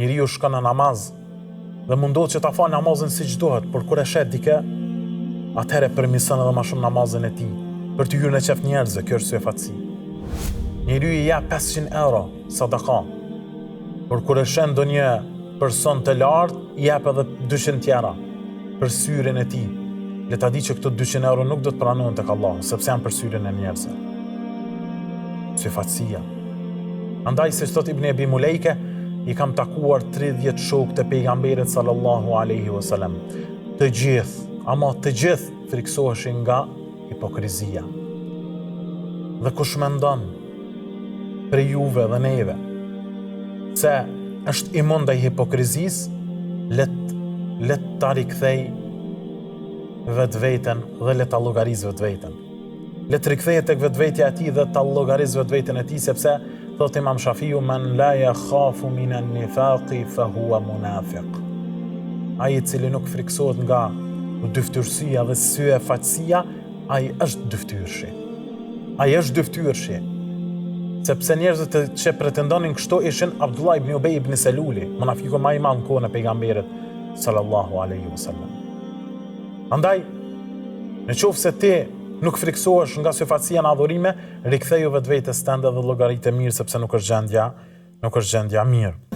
Njeriu shkon në namaz dhe mundohet që ta falë namazin siç duhet, por kur e sheh dikë, atëherë e përmirëson edhe ma shumë namazin e tij, për të hyrë në qef njerëzve, kjo është syefaqësi. Njeriu i jep 500 euro sadaka, por kur e sheh ndonjë person të lartë, i jep edhe 200 tjera për syrin e tij. Le ta di që këto 200 euro nuk do të pranohen tek Allahu, sepse janë për syrin e njerëzve. Syefaqësia. Andaj, siç thotë Ibn Ebi Mulejke, i kam takuar 30 shokë të pejgamberit sallallahu aleyhi wasallam. Të gjithë, ama të gjithë frikësoheshin nga hipokrizia. Dhe kush mendon prej juve dhe neve se është imun ndaj hipokrizisë, le le ta rikthej vetveten dhe le ta llogarisë vetveten. Le të rikthehet tek vetvetja e tij dhe ta llogarisë vetveten e tij sepse thotë Imam Shafiu men la yakhafu min an-nifaqi fa huwa munafiq. Ai i cili nuk frikësohet nga dyftyrësia dhe syefaqësia, ai është dyftyrëshi. Ai është dyftyrëshi. Sepse njerëzit që pretendonin kështu ishin Abdullah ibn Ubej ibn Seluli, munafiku ma i madh në kohën e pejgamberit sallallahu alaihi wasallam. Andaj, në qoftë se ti nuk frikësohesh nga syefaqësia në adhurime, riktheju vetvetes tënde dhe llogarite mirë sepse nuk është gjendja, nuk është gjendja mirë.